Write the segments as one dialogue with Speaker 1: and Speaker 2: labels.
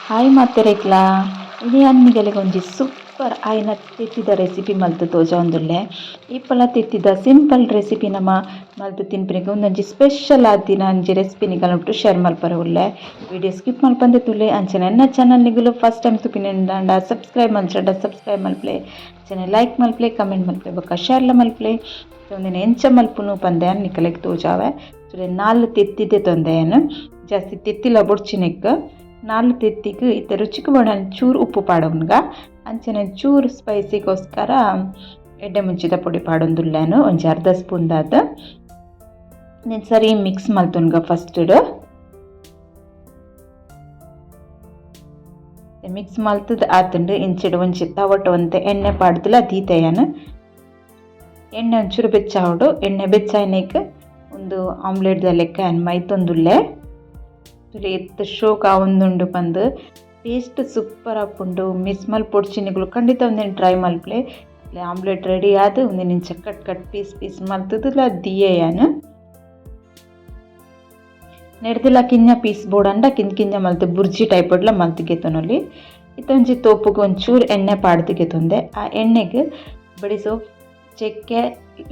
Speaker 1: Hi ಮಾತೆರೆಗ್ಲಾ ಇನಿ ಅನ್ನಿಗಲೆಗ್ ಒಂಜಿ ಸೂಪರ್ ಆಯಿನ ತೆತ್ತಿದ ರೆಸಿಪಿ ಮಲ್ತ್ ತೋಜಾವೊಂದುಲ್ಲೆ. ಇಪಲ ತೆತ್ತಿದ ಸಿಂಪಲ್ ರೆಸಿಪಿ ನಮ ಮಲ್ತ್ ತಿನ್ಪಿನಗ ಉಂದೊಂಜಿ ಸ್ಪೆಷಲ್ ಆತಿನ ಒಂಜಿ ರೆಸಿಪಿ ನಿಗಲೊಟ್ಟು ಶೇರ್ ಮಲ್ಪರೆ ಉಲ್ಲೆ. ವಿಡಿಯೋ ಸ್ಕಿಪ್ ಮಲ್ಪಂದೆ ತೂಲೆ. ಅಂಚನೆ ಎನ್ನ ಚಾನಲ್ ನಿಗುಲು ಫಸ್ಟ್ ಟೈಮ್ ತೂಪಿನಿಂದಾಂಡ ಸಬ್ಸ್ಕ್ರೈಬ್ ಮಲ್ಚಂಡ ಸಬ್ಸ್ಕ್ರೈಬ್ ಮಲ್ಪಲೆ, ಅಂಚನೆ ಲೈಕ್ ಮಲ್ಪಲೆ, ಕಮೆಂಟ್ ಮಲ್ಪಲೆ ಬೊಕ್ಕ ಶೇರ್ಲ ಮಲ್ಪಲೆ. ಉಂದೆನ್ ಎಂಚ ಮಲ್ಪುನು ಪಂದೆ ನಿಕಲೆಗ್ ತೋಜಾವೆ. ತೂಲೆ ನಾಲ್ ತೆತ್ತಿದೆ ತೊಂದೆ, ಜಾಸ್ತಿ ತೆತ್ತಿಲ ಬೊಡ್ಚಿನೆಕ್. ನಾಲ್ ತೆತ್ತಿಗ್ ಇತ್ತೆ ರುಚಿಕ್ ಬೋಡಾಯಿನ ಚೂರು ಉಪ್ಪು ಪಾಡೊನ್ಗ. ಅಂಚನೆ ಚೂರು ಸ್ಪೈಸಿಗೋಸ್ಕರ ಎಡ್ಡೆ ಮುಂಚಿದ ಪೊಡಿ ಪಾಡೊಂದುಲ್ಲೇನು, ಒಂಜಿ ಅರ್ಧ ಸ್ಪೂನ್ ದಾತ್. ನೆನ್ ಸರಿ ಮಿಕ್ಸ್ ಮಲ್ತೊನ್ಗ. ಫಸ್ಟ್ ಮಿಕ್ಸ್ ಮಲ್ತದ ಆತುಂಡು. ಇಂಚಿಡ್ ಒಂಜಿ ತವಟ ಒಂತೆ ಎಣ್ಣೆ ಪಾಡ್ದಲ ದೀತೆಯನ್. ಎಣ್ಣೆ ಒಂಚೂರು ಬೆಚ್ಚಾವೊಡು. ಎಣ್ಣೆ ಬೆಚ್ಚಾಯಿನೆಕ್ ಉಂದು ಆಮ್ಲೆಟ್ ದ ಲೆಕ್ಕ ಯಾನ್ ಮೈತೊಂದುಲ್ಲೆ. ತೂಲೆ ಏತ್ ಶೋಕ್ ಆವೊಂದುಂಡು ಪಂದ್. ಟೇಸ್ಟ್ ಸೂಪರ್ ಆಪುಂಡು. ಮಿಸ್ ಮಲ್ಪೊಡ್ಚಿ ನಿಕುಲು, ಖಂಡಿತ ಉಂದೆನ್ ಟ್ರೈ ಮಲ್ಪುಲೆ. ಆಮ್ಲೆಟ್ ರೆಡಿ ಆದ್ ಉಂದೆನ್ ಇಂಚ cut cut piece piece ಮಲ್ತುದುಲ ದೀಯೆ ಯಾನ್. ನೆಡ್ದಲ ಕಿಂಜ ಪೀಸ್ ಬೋಡಂಡ ಕಿಂಜ ಕಿಂಜ ಮಲ್ತ್ ಬುರ್ಜಿ ಟೈಪ್ ಡ್ಲ ಮಲ್ತ್ ಗೆತೊನೊಲಿ. ಇತ್ತೆ ಒಂಜಿ ತೋಪುಗು ಒಂಚೂರು ಎಣ್ಣೆ ಪಾಡ್ದ್ ಗೆತೊಂದೆ. ಆ ಎಣ್ಣೆಗ್ ಬಡಿಸೋಪ್, ಚಕ್ಕೆ,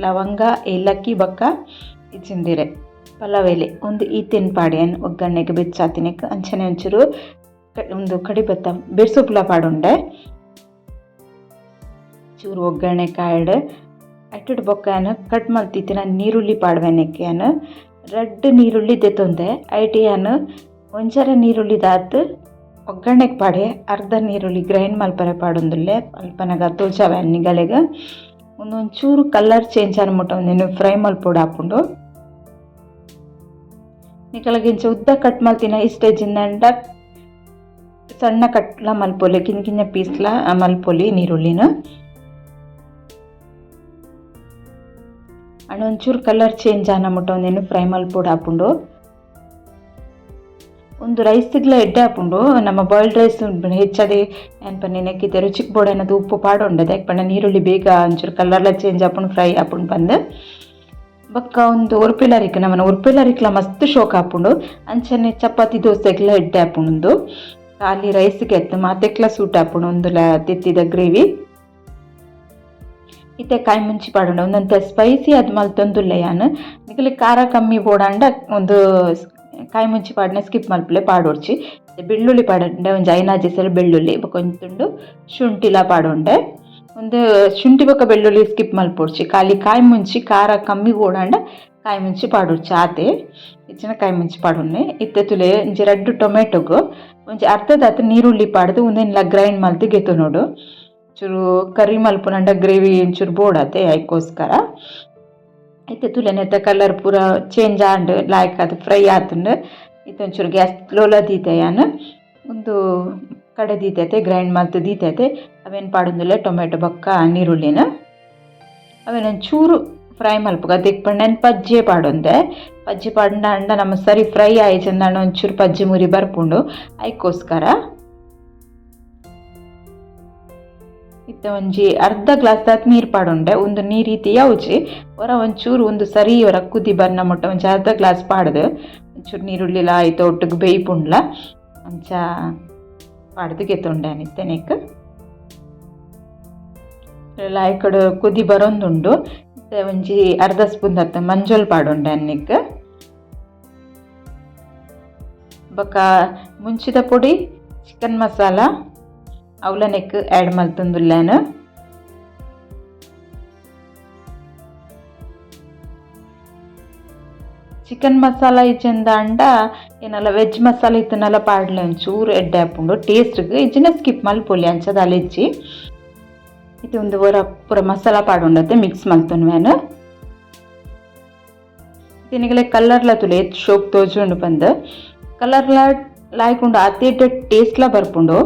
Speaker 1: ಲವಂಗ, ಏಲಕ್ಕಿ ಬೊಕ್ಕ ಇಜ್ಜಿಂದಿರೆ ಪಲಾವ್ ಎಲೆ ಉಂದು ಈತೆನ್ ಪಾಡ್ಯನ್ ಒಗ್ಗರಣೆಗ್ ಬೆಚ್ಚಾತಿನೆಕ್. ಅಂಚನೆ ಒಂಚೂರು ಉಂದು ಕಡಿ ಬತ್ತ ಬೇರ್ಸೊಪ್ಪುಲ ಪಾಡೊಂಡೆ. ಚೂರು ಒಗ್ಗರಣೆ ಕಾಯಡ್ ಅಟ್ಟಡ್ ಬೊಕ್ಕ ಯಾನ್ ಕಟ್ ಮಲ್ತಿತ್ತಿನ ನೀರುಳ್ಳಿ ಪಾಡ್ವೆನೆಕ್. ಯಾನ್ ರಡ್ಡ್ ನೀರುಳ್ಳಿ ದೆತೊಂದೆ. ಐಟ್ ಯಾನ್ ಒಂಜರೆ ನೀರುಳ್ಳಿ ದಾತ್ ಒಗ್ಗರಣೆಗ್ ಪಾಡೆ, ಅರ್ಧ ನೀರುಳ್ಳಿ ಗ್ರೈಂಡ್ ಮಲ್ಪರೆ ಪಾಡೊಂದುಲ್ಲೆ. ಅಲ್ಪನಗ ತೋಜಾವೆ ನಿಗಲೆಗ್. ಉಂದು ಒಂಚೂರು ಕಲರ್ ಚೇಂಜ್ ಆನ ಮುಟ್ಟ ಉಂದೆನ್ ಫ್ರೈ ಮಲ್ಪೊಡಾಪುಂಡು. ನಿಕಲೆಗ್ ಇಂಚ ಉದ್ದ ಕಟ್ ಮಲ್ತಿನ ಇಷ್ಟ ಇಜ್ಜಿಂದಂಡ ಸಣ್ಣ ಕಟ್ಲ ಮಲ್ಪೊಲಿ, ಕಿನ್ನ ಕಿನ್ನ ಪೀಸ್ಲ ಮಲ್ಪೊಲಿ ನೀರುಳ್ಳಿನ. ಅಂಡ್ ಒಂಚೂರು ಕಲರ್ ಚೇಂಜ್ ಆನ ಮುಟ್ಟ ಉಂದೆನ್ ಫ್ರೈ ಮಲ್ಪೊಡಾಪುಂಡು. ಉಂದು ರೈಸ್ಗ್ಲ ಎಡ್ಡೆ ಆಪುಂಡು. ನಮ್ಮ ಬಾಯ್ಲ್ಡ್ ರೈಸ್ ಹೆಚ್ಚಾದ್ ಯಾನ್ ಪನ್ನಿನೆಕ್ ಇತ್ತೆ ರುಚಿಕ್ ಬೋಡಾಯಿನದ ಉಪ್ಪು ಪಾಡೊಂಡೆ. ದಾಯೆ ಪಂಡ ನೀರುಳ್ಳಿ ಬೇಗ ಒಂಚೂರು ಕಲರ್ಲ ಚೇಂಜ್ ಆಪುಂಡು, ಫ್ರೈ ಆಪುಂಡು ಪಂದ್. ಬೊಕ್ಕ ಉಂದು ಉರ್ಪೆಲರಿಕ್, ನಮನ ಉರ್ಪೆಲರಿಕ್ಲ ಮಸ್ತ್ ಶೋಕ್ ಆಪುಂಡು. ಅಂಚನೆ ಚಪಾತಿ ದೋಸೆಗ್ಲ ಎಡ್ಡೆ ಆಪುಂಡು. ಉಂದು ಖಾಲಿ ರೈಸ್ಗೆ ಅತ್ತ್, ಮಾತೆಕ್ಲ ಸೂಟ್ ಆಪುಂಡು ಉಂದುಲ ತೆತ್ತಿದ ಗ್ರೇವಿ. ಇತ್ತೆ ಕಾಯಿ ಮುಂಚಿ ಪಾಡೊಂಡು. ಒಂದೊಂತೆ ಸ್ಪೈಸಿ ಆದ್ ಮಲ್ತೊಂದುಲ್ಲೆ ಯಾನ್. ನಿಕುಲು ಖಾರ ಕಮ್ಮಿ ಬೋಡಾಂಡ ಉಂದು ಕಾಯಿ ಮುಂಚಿ ಪಾಡ್ನೆ ಸ್ಕಿಪ್ ಮಲ್ಪುಲೆ, ಪಾಡೊಡ್ಚಿ. ಬೆಳ್ಳುಳ್ಳಿ ಪಾಡೊಂಡೆ, ಒಂಜಿ ಐನಾಜಿ ಎಸಲ್ ಬೆಳ್ಳುಳ್ಳಿ ಬೊಕ ಒಂಜಿ ತುಂಡು ಶುಂಠಿಲ ಪಾಡೊಂಡೆ. ಒಂದು ಶುಂಠಿ ಬೊಕ ಬೆಳ್ಳುಳ್ಳಿ ಸ್ಕಿಪ್ ಮಲ್ಪೊಡ್ಚಿ. ಖಾಲಿ ಕಾಯಿ ಮುಂಚಿ ಖಾರ ಕಮ್ಮಿ ಬೋಡಾಂಡ ಕಾಯಿ ಮುಂಚಿ ಪಾಡೊಡ್ಚಿ ಆತೆ. ಇತ್ತಿನ ಕಾಯಿ ಮುಂಚಿ ಪಾಡೊನ್ನೆ. ಇತ್ತೆ ತುಲೆ ಒಂಜಿ ರಡ್ಡ್ ಟೊಮೆಟೊಗು ಒಂಜಿ ಅರ್ಧದಾತ್ ನೀರುಳ್ಳಿ ಪಾಡ್ದು ಉಂದೆನ್ಲ ಗ್ರೈಂಡ್ ಮಲ್ತ್ ಗೆತೊನೊಡು. ಚೂರು ಕರಿ ಮಲ್ಪುನಂಡ ಗ್ರೇವಿ ಒಂಚೂರು ಬೋಡಾತೆ, ಐಕೋಸ್ಕರ. ಇತ್ತೆ ತುಲೆ ನೆತ್ತ ಕಲರ್ ಪೂರ ಚೇಂಜ್ ಆಂಡ್, ಲಾಯ್ಕ್ ಆದ್ ಫ್ರೈ ಆತುಂಡು. ಇತ್ತೆ ಒಂಚೂರು ಗ್ಯಾಸ್ ಸ್ಲೋಲ ದೀತೆ ಯಾನ್. ಉಂದು ಕಡೆ ದೀತೈತೆ, ಗ್ರೈಂಡ್ ಮಲ್ತ್ ದೀತೈತೆ, ಅವೆನ್ ಪಾಡೊಂದುಲ್ಲೆ ಟೊಮೆಟೊ ಬೊಕ್ಕ ನೀರುಳ್ಳಿನ. ಅವೆನ್ ಒಂಚೂರು ಫ್ರೈ ಮಲ್ಪುಗ. ದೆಕ್ ಪಂಡ ಪಜ್ಜೆ ಪಾಡೊಂದೆ. ಪಜ್ಜೆ ಪಾಡ್ಂಡ ಅಂಡ ನಮ್ಮ ಸರಿ ಫ್ರೈ ಆಯಿಜಂದಾಂಡ ಒಂಚೂರು ಪಜ್ಜೆ ಮುರಿ ಬರ್ಪುಂಡು, ಐಕೋಸ್ಕರ. ಇತ್ತೆ ಒಂಜಿ ಅರ್ಧ ಗ್ಲಾಸ್ ದಾತ್ ನೀರು ಪಾಡೊಂಡೆ. ಉಂದು ನೀರ್ ಇತಿ ಯಾವ್ಜಿ, ಒರ ಒಂಚೂರು ಒಂದು ಸರಿ ಒರ ಕುದಿ ಬರ್ನ ಮುಟ್ಟ ಒಂಜಿ ಅರ್ಧ ಗ್ಲಾಸ್ ಪಾಡ್ದು, ಒಂಚೂರು ನೀರುಳ್ಳಿಲ ಆಯ್ತು ಒಟ್ಟುಗು ಬೇಯ್ಪುಂಡ್ಲ ಅಂಚ ಪಾಡ್ದು ಗೆತೊಂಡೆ ಇತ್ತೆನೆಕ್. ಲಾಯ್ಕಡ್ ಕುದಿ ಬರೊಂದುಂಡು. ಇತ್ತೆ ಒಂಜಿ ಅರ್ಧ ಸ್ಪೂನ್ ದಾತ್ ಮಂಜೊಲ್ ಪಾಡೊಂಡೆ ಅನ್ನಿಕ್. ಬೊಕ ಮುಂಚಿದ ಪೊಡಿ, ಚಿಕನ್ ಮಸಾಲ ಅವ್ಲ ನೆಕ್ ಆ್ಯಡ್ ಮಲ್ತೊಂದುಲ್ಲೆನ್. ಚಿಕನ್ ಮಸಾಲ ಇಜ್ಜಂದಾಂಡ ಏನಲ್ಲ ವೆಜ್ ಮಸಾಲ ಇತ್ತನಲ್ಲ ಪಾಡ್ಲೆ, ಒಂಚೂರು ಎಡ್ಡೆ ಆಪುಂಡು ಟೇಸ್ಟ್ಗ್. ಇಜ್ಜಿಂಡ ಸ್ಕಿಪ್ ಮಲ್ಪೊಲಿ, ಅಂಚ ದಾಲ ಇಜ್ಜಿ. ಇತ್ತೆ ಉಂದು ಒರ ಪೂರ ಮಸಾಲ ಪಾಡೊಂಡತ್ತೆ ಮಿಕ್ಸ್ ಮಲ್ತೊನ್ವೆನ್. ನಿಗಲೆ ಕಲರ್ಲ ತೂಲೆ ಏತ್ ಶೋಕ್ ತೋಜುಂಡು ಪಂದ್. ಕಲರ್ಲ ಲಾಯ್ಕ್ ಉಂಡು, ಆತೆ ಟೇಸ್ಟ್ಲ ಬರ್ಪುಂಡು.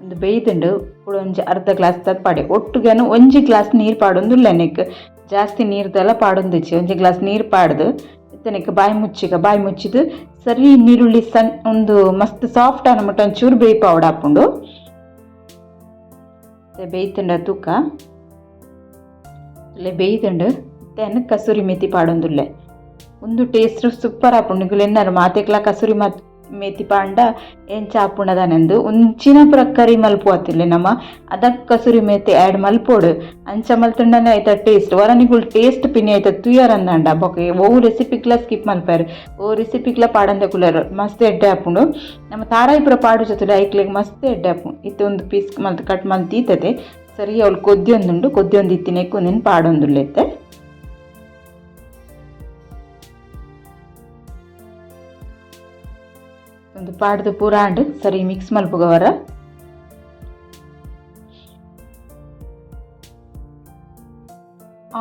Speaker 1: ಉಂದು ಬೇಯ್ದುಂಡು. ಕುಡ ಒಂಜಿ ಅರ್ಧ ಗ್ಲಾಸ್ ದಾತ್ ಪಾಡೆ. ಒಟ್ಟುಗೆನ ಒಂಜಿ ಗ್ಲಾಸ್ ನೀರು ಪಾಡೊಂದುಲ್ಲೆ ನೆಕ್, ಜಾಸ್ತಿ ನೀರ್ದೆಲ್ಲ ಪಾಡೊಂದಿಜ್ಜಿ. ಒಂಜಿ ಗ್ಲಾಸ್ ನೀರು ಪಾಡ್ದು ಇತ್ತೆ ನೆಕ್ ಬಾಯಿ ಮುಚ್ಚಿಗ. ಬಾಯಿ ಮುಚ್ಚಿದ್ ಸರಿ ನೀರುಳ್ಳಿ ಸಣ್ಣ ಒಂದು ಮಸ್ತ್ ಸಾಫ್ಟ್ ಆನ ಮುಟ್ಟ ಒಂಚೂರು ಬೇಯ್ಪಾವೊಡಾಪುಂಡು. ಬೇಯ್ತುಂಡ ತೂಕ ಇಲ್ಲೇ ಬೇಯ್ದುಂಡು. ಇತ್ತೆ ಕಸೂರಿ ಮೇಥಿ ಪಾಡೊಂದುಲ್ಲೆ. ಉಂದು ಟೇಸ್ಟ್ ಸೂಪರ್ ಆಪುಂಡು. ನಿಕುಲು ಎನ್ನರ್ ಮಾತೆಕ್ಲ ಕಸೂರಿ ಮೇತಿ ಪಾಂಡ ಎಂಚ ಆಪುಂಡದಾನೆಂದು ಉಂಚಿನ ಪೂರ ಕರಿ ಮಲ್ಪುವತಿಲ್ಲ ನಮ ಅದಕ್ಕೆ ಕಸೂರಿ ಮೇತಿ ಆ್ಯಡ್ ಮಲ್ಪೊಡು. ಅಂಚ ಮಲ್ತುಂಡನೆ ಐತ ಟೇಸ್ಟ್ ವರ ನಿಕುಲು ಟೇಸ್ಟ್ ಪಿನಿ ಐತ ತುಯರಂದಾಂಡ ಬೊಕ ಒವು ರೆಸಿಪಿಗ್ಲ ಸ್ಕಿಪ್ ಮಲ್ಪೆರ್, ಓ ರೆಸಿಪಿಗ್ಲ ಪಾಡಂದೆ ಕುಲ್ಲರು. ಮಸ್ತ್ ಎಡ್ಡೆ ಆಪುಂಡು. ನಮ್ಮ ತಾರಾಯಿ ಪೂರ ಪಾಡು ಜೊತೆಲೆ ಐಕ್ಲೆಗ್ ಮಸ್ತ್ ಎಡ್ಡೆ ಆಪುಂಡು. ಇತ್ತೆ ಒಂದು ಪೀಸ್ ಮಲ್ತ್ ಕಟ್ ಮಲ್ತ್ ದೀತದೆ ಸರಿ ಅವ್ಲು ಕೊದ್ಯೊಂದುಂಡು. ಕೊದ್ಯೊಂದು ಇತ್ತಿನೆಕ್ ಉಂದೆನ್ ಪಾಡೊಂದುಲ್ಲೆ ಇತ್ತೆ. ಒಂದು ಪಾಡ್ದು ಪೂರ ಆಂಡ್ ಸರಿ ಮಿಕ್ಸ್ ಮಲ್ಪುಗವರ.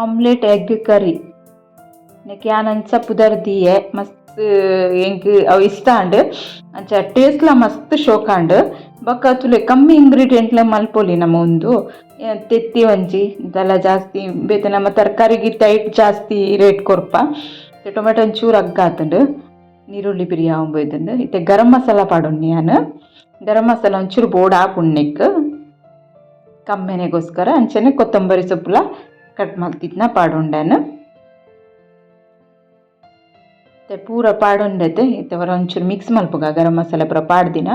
Speaker 1: Omelette egg curry ನೆಕ್ ಯಾನ್ ಅಂಚ ಪುದರ್ ದೀಯೆ. ಮಸ್ತ್ ಎಂಕ್ ಅವು ಇಷ್ಟ ಆಂಡ್. ಅಂಚ ಟೇಸ್ಟ್ಲ ಮಸ್ತ್ ಶೋಕ್ ಆಂಡ್. ಬೊಕ್ಕ ತೂಲೆ ಕಮ್ಮಿ ಇಂಗ್ರೀಡಿಯೆಂಟ್ಲ ಮಲ್ಪೊಲಿ ನಮ. ಉಂದು ತೆತ್ತಿ ಒಂಜಿ ದಾಲ ಜಾಸ್ತಿ ಬೇತೆ ನಮ್ಮ ತರಕಾರಿಗೆ ಐಟ್ ಜಾಸ್ತಿ ರೇಟ್ ಕೊರ್ಪ. ಟೊಮೆಟೊ ಒಂಚೂರು ಅಗ್ಗ ಆತುಂಡು. ನೀರುಳ್ಳಿ ಬಿರಿ ಆವೊಂದು ಇತ್ತೆ ಗರಂ ಮಸಾಲ ಪಾಡೊನ್ನಿ ಯಾನ್. ಗರಂ ಮಸಾಲ ಒಂಚೂರು ಬೋಡು ಆಪುಂಡು ನೆಕ್ಕ್ ಕಮ್ಮೆನೆಗೋಸ್ಕರ. ಅಂಚನೆ ಕೊತ್ತಂಬರಿ ಸೊಪ್ಪುಲ ಕಟ್ ಮಲ್ತಿತ್ನ ಪಾಡೊಂಡಾನ್. ಇತ್ತೆ ಪೂರ ಪಾಡೊಂಡೈತೆ. ಇತ್ತೆ ಒರ ಒಂಚೂರು ಮಿಕ್ಸ್ ಮಲ್ಪುಗ. ಗರಂ ಮಸಾಲೆ ಪೂರ ಪಾಡ್ದಿನ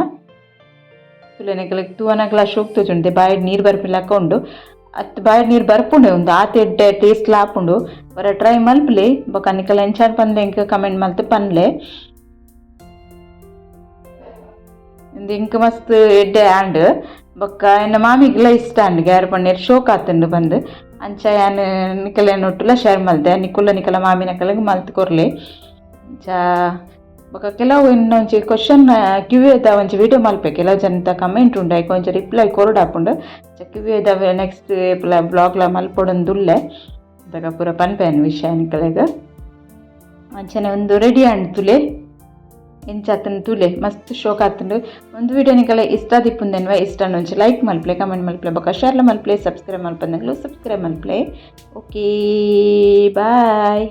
Speaker 1: ತೂಲೆ ನಿಕಲೆಗ್ ತೂವನಗಲ ಶೋಕ್ ತೋಜುಂಡು. ಬಾಯಿಡ್ ನೀರು ಬರ್ಪಿಲಕ ಉಂಡು ಅತ್. ಬಾಯಿಡ್ ನೀರು ಬರ್ಪುಂಡೆ. ಉಂದು ಆತ್ ಎಡ್ಡೆ ಟೇಸ್ಟ್ಲ ಆಪುಂಡು. ಒರ ಟ್ರೈ ಮಲ್ಪುಲೆ. ಬೊಕ ನಿಕಲ್ ಎಂಚ ಪನ್ಲೆ ಎಂಕ್ ಕಮೆಂಟ್ ಮಲ್ತ್ ಪನ್ಲೆ. ಉಂದು ಎಂಕ್ ಮಸ್ತ್ ಎಡ್ಡೆ ಆಂಡ್. ಬೊಕ್ಕ ಎನ್ನ ಮಾಮಿಗ್ಲ ಇಷ್ಟ ಆಂಡ್. ಗ್ಯಾರ್ ಪಂಡೆರ್ ಶೋಕ್ ಆತುಂಡು ಪಂದ್. ಅಂಚ ಯಾನ್ ನಿಕಲೆನೊಟ್ಟುಲ ಶೇರ್ ಮಲ್ತೆ. ನಿಕುಲ್ಲ ನಿಕಲ ಮಾಮಿನಕಲೆಗ್ ಮಲ್ತ್ ಕೊರ್ಲೆ. ಅಂಚ ಬೊಕ ಕೆಲವು ಇನ್ನೊಂಜಿ ಕ್ವಶನ್ ಕ್ಯೂಎದ ಒಂಜಿ ವಿಡಿಯೋ ಮಲ್ಪೆ. ಕೆಲವು ಜನತ ಕಮೆಂಟ್ ಉಂಡು, ಐಕ್ ಒಂಜಿ ರಿಪ್ಲೈ ಕೊರೊಡಾಪುಂಡು. ಕ್ಯೂಎದ ನೆಕ್ಸ್ಟ್ ಬ್ಲಾಗ್ಲ ಮಲ್ಪೊಡೊಂದುಲ್ಲೆ. ಅಪಗ ಪೂರ ಪನ್ಪೆ ವಿಷಯ ನಿಕಲೆಗ್. ಅಂಚನೆ ಒಂದು ರೆಡಿ ಆಂಡ್. ತೂಲೆ ಎಂಚ ಆತುಂಡು ತೂಲೆ, ಮಸ್ತ್ ಶೋಕ್ ಆತುಂಡು. ಒಂದು ವಿಡಿಯೋ ನಿಕಲೆ ಇಷ್ಟ ದಿಪ್ಪುಂದೆನ್ವ ಇಷ್ಟ ಒಂಜಿ ಲೈಕ್ ಮಲ್ಪಲೆ, ಕಮೆಂಟ್ ಮಲ್ಪಲೆ, ಬೊಕ ಶೇರ್ಲ ಮಲ್ಪಲೆ. ಸಬ್ಸ್ಕ್ರೈಬ್ ಮಲ್ಪಂದಕ್ಲು ಸಬ್ಸ್ಕ್ರೈಬ್ ಮಲ್ಪಲೆ. Okay, bye.